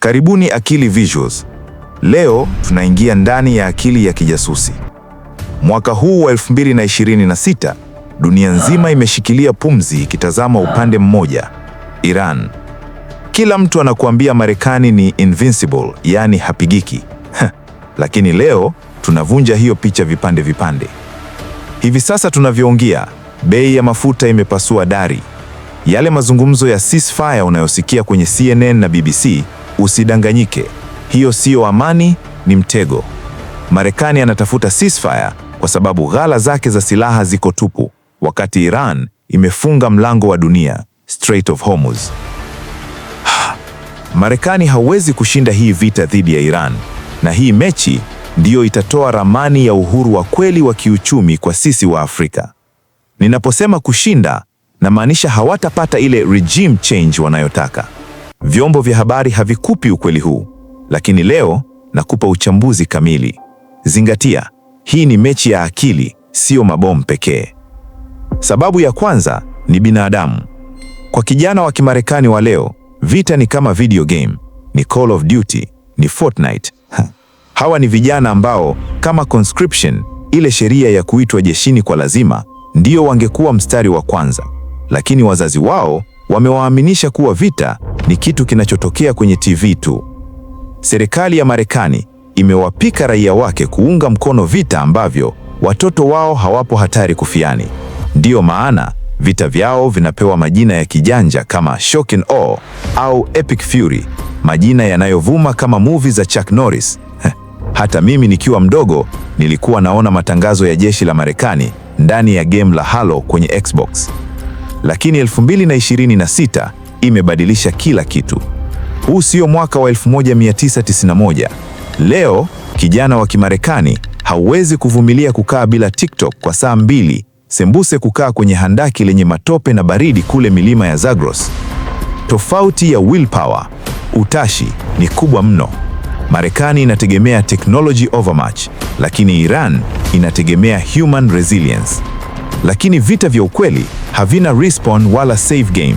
Karibuni Akili Visuals. Leo tunaingia ndani ya akili ya kijasusi. Mwaka huu wa 2026, dunia nzima imeshikilia pumzi ikitazama upande mmoja, Iran. Kila mtu anakuambia Marekani ni invincible, yaani hapigiki. Lakini leo tunavunja hiyo picha vipande vipande. Hivi sasa tunavyoongea, bei ya mafuta imepasua dari. Yale mazungumzo ya ceasefire unayosikia kwenye CNN na BBC, usidanganyike. Hiyo siyo amani, ni mtego. Marekani anatafuta ceasefire kwa sababu ghala zake za silaha ziko tupu, wakati Iran imefunga mlango wa dunia, Strait of Hormuz. Marekani hawezi kushinda hii vita dhidi ya Iran, na hii mechi ndiyo itatoa ramani ya uhuru wa kweli wa kiuchumi kwa sisi wa Afrika. Ninaposema kushinda, namaanisha hawatapata ile regime change wanayotaka. Vyombo vya habari havikupi ukweli huu, lakini leo nakupa uchambuzi kamili. Zingatia, hii ni mechi ya akili, sio mabomu pekee. Sababu ya kwanza ni binadamu. Kwa kijana wa Kimarekani wa leo, vita ni kama video game, ni Call of Duty, ni Fortnite. Hawa ni vijana ambao kama conscription, ile sheria ya kuitwa jeshini kwa lazima, ndio wangekuwa mstari wa kwanza, lakini wazazi wao wamewaaminisha kuwa vita ni kitu kinachotokea kwenye TV tu. Serikali ya Marekani imewapika raia wake kuunga mkono vita ambavyo watoto wao hawapo hatari kufiani. Ndiyo maana vita vyao vinapewa majina ya kijanja kama Shock and Awe au Epic Fury, majina yanayovuma kama movie za Chuck Norris. Hata mimi nikiwa mdogo nilikuwa naona matangazo ya jeshi la Marekani ndani ya game la Halo kwenye Xbox. Lakini 2026 imebadilisha kila kitu. Huu sio mwaka wa 1991. Leo kijana wa Kimarekani hauwezi kuvumilia kukaa bila TikTok kwa saa 2, sembuse kukaa kwenye handaki lenye matope na baridi kule milima ya Zagros. Tofauti ya willpower, utashi, ni kubwa mno. Marekani inategemea technology overmatch, lakini Iran inategemea human resilience. Lakini vita vya ukweli havina respawn wala save game.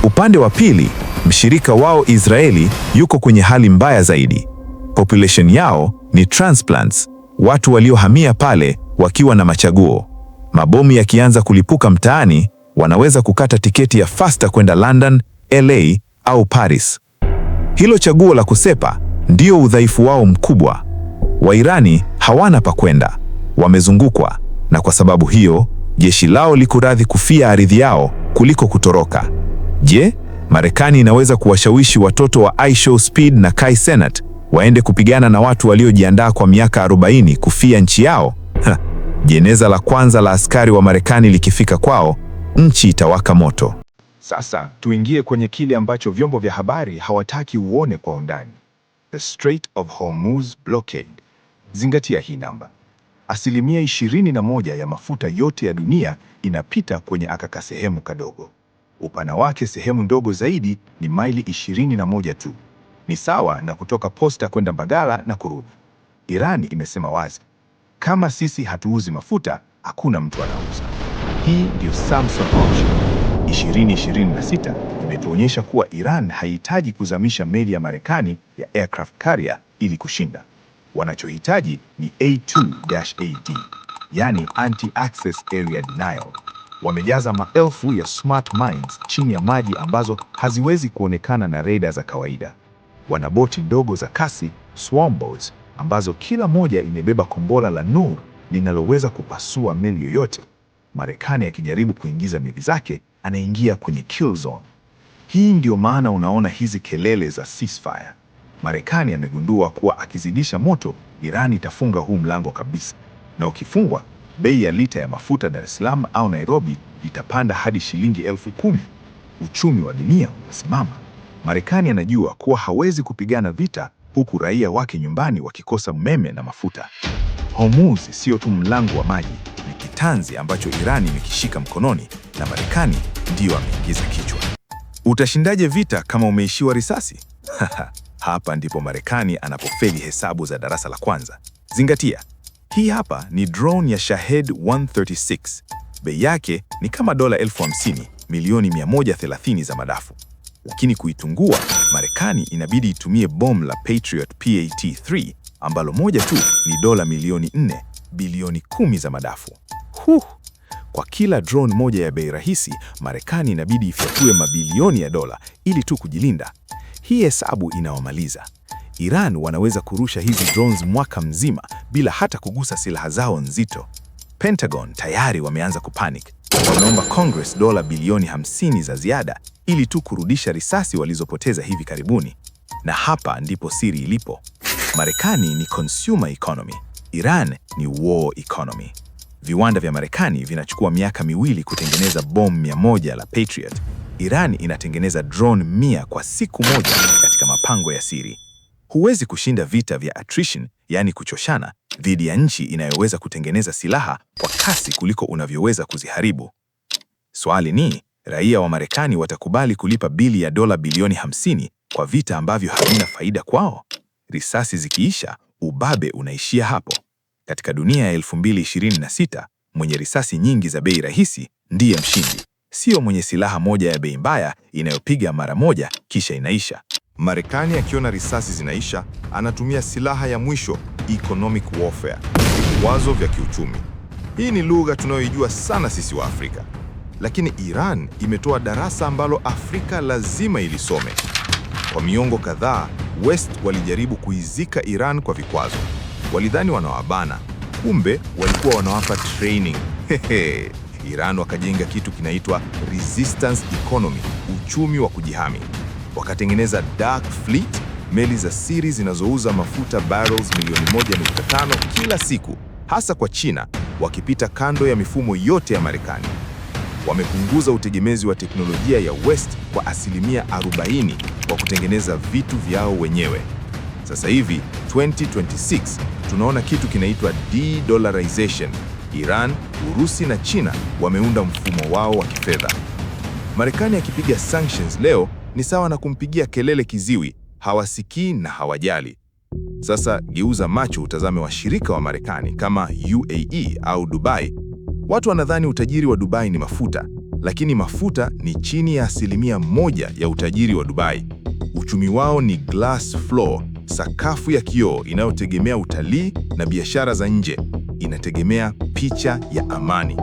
Upande wa pili, mshirika wao Israeli yuko kwenye hali mbaya zaidi. Population yao ni transplants, watu waliohamia pale wakiwa na machaguo. Mabomu yakianza kulipuka mtaani, wanaweza kukata tiketi ya faster kwenda London, LA au Paris. Hilo chaguo la kusepa ndio udhaifu wao mkubwa. Wairani hawana pa kwenda, wamezungukwa, na kwa sababu hiyo jeshi lao liko radhi kufia ardhi yao kuliko kutoroka. Je, Marekani inaweza kuwashawishi watoto wa IShowSpeed na Kai Cenat waende kupigana na watu waliojiandaa kwa miaka 40 kufia nchi yao? Ha, jeneza la kwanza la askari wa Marekani likifika kwao, nchi itawaka moto. Sasa tuingie kwenye kile ambacho vyombo vya habari hawataki uone kwa undani. The Strait of Hormuz Blockade. Zingatia hii namba. 21% ya mafuta yote ya dunia inapita kwenye aka sehemu kadogo. Upana wake sehemu ndogo zaidi ni maili 21 tu. Ni sawa na kutoka Posta kwenda Mbagala na kurudi. Irani imesema wazi, kama sisi hatuuzi mafuta, hakuna mtu anauza. Hii ndiyo Samson Option. 2026 imetuonyesha kuwa Iran haihitaji kuzamisha meli ya Marekani ya aircraft carrier ili kushinda. Wanachohitaji ni A2-AD, yani Anti-Access Area Denial. Wamejaza maelfu ya smart mines chini ya maji ambazo haziwezi kuonekana na rada za kawaida. Wana boti ndogo za kasi, swarm boats, ambazo kila moja imebeba kombora la Noor linaloweza kupasua meli yoyote. Marekani akijaribu kuingiza meli zake, anaingia kwenye kill zone. Hii ndio maana unaona hizi kelele za ceasefire. Marekani amegundua kuwa akizidisha moto, Iran itafunga huu mlango kabisa, na ukifungwa, bei ya lita ya mafuta Dar es Salaam au Nairobi itapanda hadi shilingi 10,000. Uchumi wa dunia unasimama. Marekani anajua kuwa hawezi kupigana vita huku raia wake nyumbani wakikosa umeme na mafuta. Hormuz sio tu mlango wa maji, ni kitanzi ambacho Irani imekishika mkononi na Marekani ndiyo ameingiza kichwa. Utashindaje vita kama umeishiwa risasi? Hapa ndipo Marekani anapofeli hesabu za darasa la kwanza. Zingatia, hii hapa ni drone ya Shahed 136. Bei yake ni kama dola 50,000, milioni 130 za madafu. Lakini kuitungua Marekani inabidi itumie bomu la Patriot PAT-3 ambalo moja tu ni dola milioni 4, bilioni 10 za madafu. Huh! Kwa kila drone moja ya bei rahisi, Marekani inabidi ifyatue mabilioni ya dola ili tu kujilinda. Hii hesabu inawamaliza. Iran wanaweza kurusha hizi drones mwaka mzima bila hata kugusa silaha zao nzito. Pentagon tayari wameanza kupanic. Wameomba Congress dola bilioni 50 za ziada ili tu kurudisha risasi walizopoteza hivi karibuni. Na hapa ndipo siri ilipo. Marekani ni consumer economy, Iran ni war economy. Viwanda vya Marekani vinachukua miaka 2 kutengeneza bomu 100 la Patriot. Iran inatengeneza drone 100 kwa siku moja katika mapango ya siri. Huwezi kushinda vita vya attrition, yaani kuchoshana, dhidi ya nchi inayoweza kutengeneza silaha kwa kasi kuliko unavyoweza kuziharibu. Swali ni, raia wa Marekani watakubali kulipa bili ya dola bilioni 50 kwa vita ambavyo havina faida kwao? Risasi zikiisha, ubabe unaishia hapo. Katika dunia ya 2026, mwenye risasi nyingi za bei rahisi ndiye mshindi, sio mwenye silaha moja ya bei mbaya inayopiga mara moja kisha inaisha. Marekani akiona risasi zinaisha, anatumia silaha ya mwisho, economic warfare, vikwazo vya kiuchumi. Hii ni lugha tunayoijua sana sisi wa Afrika, lakini Iran imetoa darasa ambalo Afrika lazima ilisome. Kwa miongo kadhaa, West walijaribu kuizika Iran kwa vikwazo. Walidhani wanawabana, kumbe walikuwa wanawapa training. Hehe. Iran wakajenga kitu kinaitwa resistance economy, uchumi wa kujihami. Wakatengeneza dark fleet, meli za siri zinazouza mafuta barrels milioni 1.5 kila siku, hasa kwa China, wakipita kando ya mifumo yote ya Marekani. Wamepunguza utegemezi wa teknolojia ya West kwa asilimia 40 kwa kutengeneza vitu vyao wenyewe. Sasa hivi 2026 tunaona kitu kinaitwa de-dollarization. Iran, Urusi na China wameunda mfumo wao wa kifedha. Marekani akipiga sanctions leo ni sawa na kumpigia kelele kiziwi, hawasikii na hawajali. Sasa geuza macho utazame washirika wa Marekani kama UAE au Dubai. Watu wanadhani utajiri wa Dubai ni mafuta, lakini mafuta ni chini ya 1% ya utajiri wa Dubai. Uchumi wao ni glass floor, sakafu ya kioo inayotegemea utalii na biashara za nje. Inategemea picha ya amani.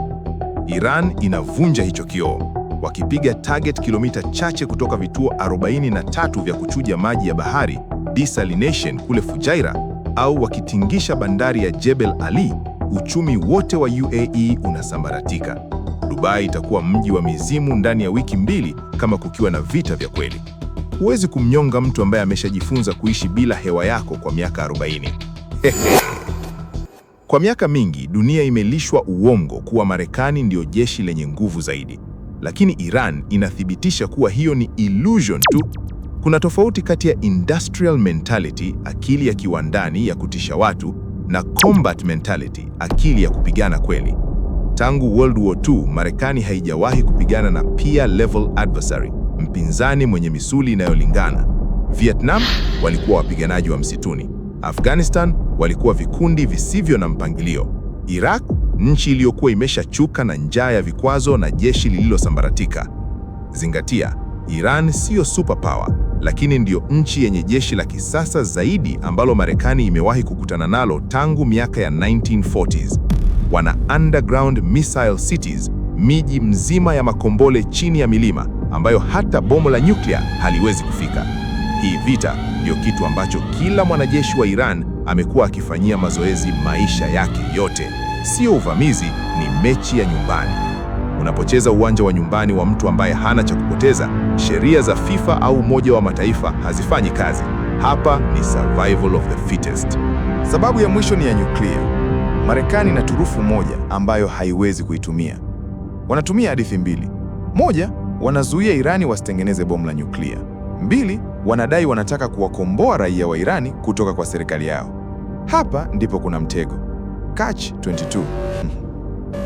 Iran inavunja hicho kioo, wakipiga target kilomita chache kutoka vituo 43 vya kuchuja maji ya bahari desalination kule Fujairah, au wakitingisha bandari ya Jebel Ali, uchumi wote wa UAE unasambaratika. Dubai itakuwa mji wa mizimu ndani ya wiki 2 kama kukiwa na vita vya kweli. Huwezi kumnyonga mtu ambaye ameshajifunza kuishi bila hewa yako kwa miaka 40. Kwa miaka mingi dunia imelishwa uongo kuwa Marekani ndiyo jeshi lenye nguvu zaidi, lakini Iran inathibitisha kuwa hiyo ni illusion tu. Kuna tofauti kati ya industrial mentality, akili ya kiwandani ya kutisha watu, na combat mentality, akili ya kupigana kweli. Tangu World War II, Marekani haijawahi kupigana na peer level adversary, mpinzani mwenye misuli inayolingana. Vietnam walikuwa wapiganaji wa msituni. Afghanistan walikuwa vikundi visivyo na mpangilio. Iraq, nchi iliyokuwa imeshachuka na njaa ya vikwazo na jeshi lililosambaratika. Zingatia, Iran siyo superpower, lakini ndiyo nchi yenye jeshi la kisasa zaidi ambalo Marekani imewahi kukutana nalo tangu miaka ya 1940s. Wana underground missile cities, miji mzima ya makombole chini ya milima ambayo hata bomu la nyuklia haliwezi kufika. Hii vita ndiyo kitu ambacho kila mwanajeshi wa Iran amekuwa akifanyia mazoezi maisha yake yote. Sio uvamizi, ni mechi ya nyumbani. Unapocheza uwanja wa nyumbani wa mtu ambaye hana cha kupoteza, sheria za FIFA au Umoja wa Mataifa hazifanyi kazi. Hapa ni survival of the fittest. Sababu ya mwisho ni ya nyuklia. Marekani ina turufu moja ambayo haiwezi kuitumia. Wanatumia hadithi mbili. Moja, wanazuia Irani wasitengeneze bomu la nyuklia. Mbili, wanadai wanataka kuwakomboa raia wa Irani kutoka kwa serikali yao. Hapa ndipo kuna mtego. Catch 22.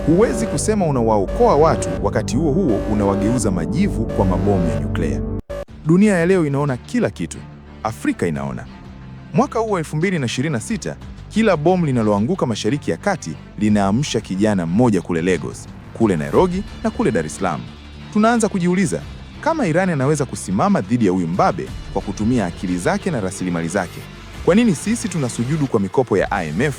Huwezi kusema unawaokoa watu wakati huo huo unawageuza majivu kwa mabomu ya nyuklia. Dunia ya leo inaona kila kitu. Afrika inaona. Mwaka huu wa 2026, kila bomu linaloanguka Mashariki ya Kati linaamsha kijana mmoja kule Lagos, kule Nairobi na kule Dar es Salaam. Tunaanza kujiuliza, Kama Irani anaweza kusimama dhidi ya huyu mbabe kwa kutumia akili zake na rasilimali zake, kwa nini sisi tunasujudu kwa mikopo ya IMF?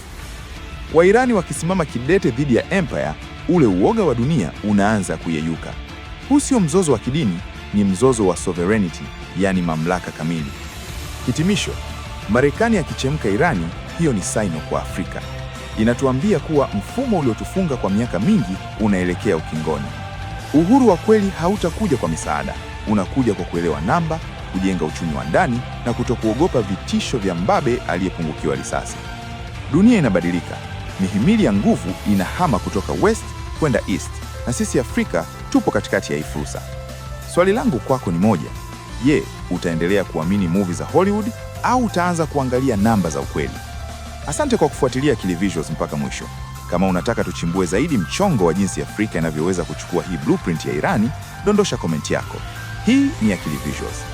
Wairani wakisimama kidete dhidi ya empire, ule uoga wa dunia unaanza kuyeyuka. Huu sio mzozo wa kidini, ni mzozo wa sovereignty, yaani mamlaka kamili. Hitimisho, Marekani akichemka Irani, hiyo ni signal kwa Afrika. Inatuambia kuwa mfumo uliotufunga kwa miaka mingi unaelekea ukingoni. Uhuru wa kweli hautakuja kwa misaada, unakuja kwa kuelewa namba, kujenga uchumi wa ndani na kutokuogopa vitisho vya mbabe aliyepungukiwa risasi. Dunia inabadilika, mihimili ya nguvu inahama kutoka West kwenda East, na sisi Afrika tupo katikati ya hii fursa. Swali langu kwako ni moja. Je, utaendelea kuamini movie za Hollywood au utaanza kuangalia namba za ukweli? Asante kwa kufuatilia Akili Visuals mpaka mwisho. Kama unataka tuchimbue zaidi mchongo wa jinsi Afrika inavyoweza kuchukua hii blueprint ya Irani, dondosha comment yako. Hii ni Akili Visuals.